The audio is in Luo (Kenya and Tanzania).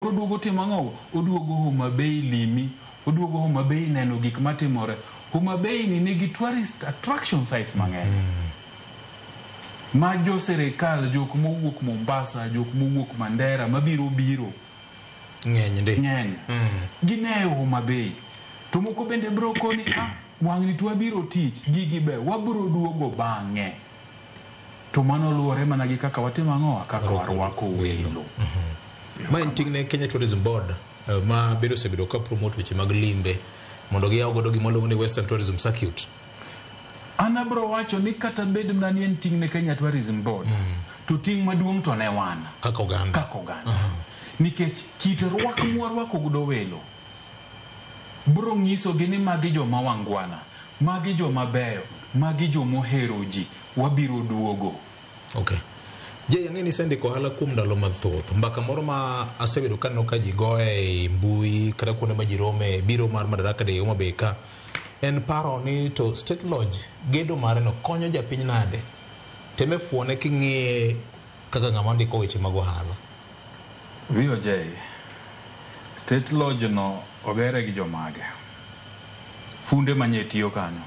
Oduogo timo ang'o? Oduogo Homa Bay limi, oduogo Homa Bay neno gik matimore. Homa Bay ni nigi tourist attraction sites mang'eny. Ma jo sirikal, jok mowuok Mombasa, jok mowuok Mandera mabiro biro Ng'eny ndi. ng'eny. Gineyo Homa Bay. To moko bende bro koni, ah, wang'ni to wabiro tich, gigi be wabro duogo bang'e. To mano luwore mana gi kaka watimo ang'owa, kaka warwako welo. Ma en ting' ne Kenya Tourism Board eh, ma bende osebedo ka promote weche mag limbe mondo giyaw godo gima luongo ni Western Tourism Circuit. An abro wacho ni kata bed mana ni en ting' ne Kenya Tourism Board, to ting' maduong' to ne wan Kaka oganda. kaka oganda. Nikech kit rwak mwarwako godo welo bro nyisogi ni magi joma wangwana, magi joma beyo, magi jomohero ji, wabiro duogo. Okay. Jay, ang'e ni isendiko ohala kuom ndalo mathoth. Mbaka moro ma asebedo kaneno ka ji goye e mbui kata kuonde ma ji rome biro mar Madaraka Day Homa Bay ka en paro ni to State Lodge gedo mare no konyo japiny nade? Teme fuone king'iye kaka ng'ama ndiko weche mag ohala. VOJ, State Lodge no ogere gi jomage? Funde manye tiyo kanyo.